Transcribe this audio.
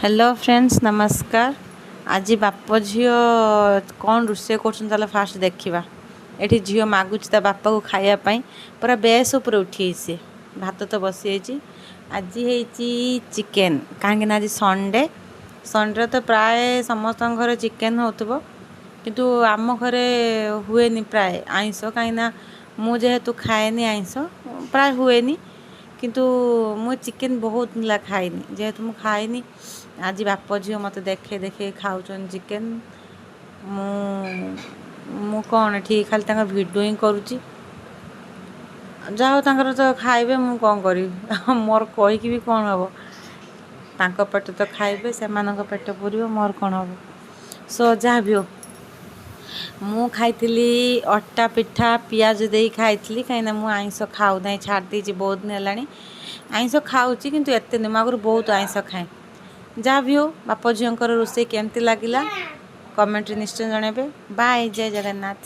Hello friends, ନମସ୍କାର। ଆଜି ବାପ ଝିଅ କ'ଣ ରୋଷେଇ କରୁଛନ୍ତି, ତାହେଲେ ଫାଷ୍ଟ ଦେଖିବା। ଏଠି ଝିଅ ମାଗୁଛି ତା ବାପାକୁ ଖାଇବା ପାଇଁ। ପୁରା ବେସ୍ ଉପରେ ଉଠିଯାଇଛି ସିଏ। ଭାତ ତ ବସିଯାଇଛି। ଆଜି ହେଇଛି ଚିକେନ୍, କାହିଁକିନା ଆଜି ସଣ୍ଡେ। ସଣ୍ଡେରେ ତ ପ୍ରାୟ ସମସ୍ତଙ୍କ ଘରେ ଚିକେନ୍ ହେଉଥିବ, କିନ୍ତୁ ଆମ ଘରେ ହୁଏନି ପ୍ରାୟ ଆଇଁଷ, କାହିଁକିନା ମୁଁ ଯେହେତୁ ଖାଏନି ଆଇଁଷ, ପ୍ରାୟ ହୁଏନି। କିନ୍ତୁ ମୁଁ ଚିକେନ୍ ବହୁତ ଦିନ ହେଲା ଖାଇନି। ଯେହେତୁ ମୁଁ ଖାଇନି, ଆଜି ବାପ ଝିଅ ମୋତେ ଦେଖେଇ ଦେଖେଇ ଖାଉଛନ୍ତି ଚିକେନ୍। ମୁଁ କ'ଣ ଏଠି ଖାଲି ତାଙ୍କ ଭିଡ଼ିଓ ହିଁ କରୁଛି। ଯାହା ହଉ, ତାଙ୍କର ତ ଖାଇବେ, ମୁଁ କ'ଣ କରିବି? ମୋର କହିକି ବି କ'ଣ ହେବ? ତାଙ୍କ ପେଟ ତ ଖାଇବେ, ସେମାନଙ୍କ ପେଟ ପୁରିବ, ମୋର କ'ଣ ହେବ? ସୋ ଯାହା ବି ହଉ, ମୁଁ ଖାଇଥିଲି ଅଟା ପିଠା, ପିଆଜ ଦେଇ ଖାଇଥିଲି, କାହିଁକିନା ମୁଁ ଆଇଁଷ ଖାଉନାହିଁ, ଛାଡ଼ି ଦେଇଛି ବହୁତ ଦିନ ହେଲାଣି। ଆଇଁଷ ଖାଉଛି କିନ୍ତୁ ଏତେ ନୁହେଁ। ମୁଁ ଆଗରୁ ବହୁତ ଆଇଁଷ ଖାଏ। ଯାହା ବି ହଉ, ବାପ ଝିଅଙ୍କର ରୋଷେଇ କେମିତି ଲାଗିଲା, କମେଣ୍ଟରେ ନିଶ୍ଚୟ ଜଣାଇବେ। ବାଏ, ଜୟ ଜଗନ୍ନାଥ।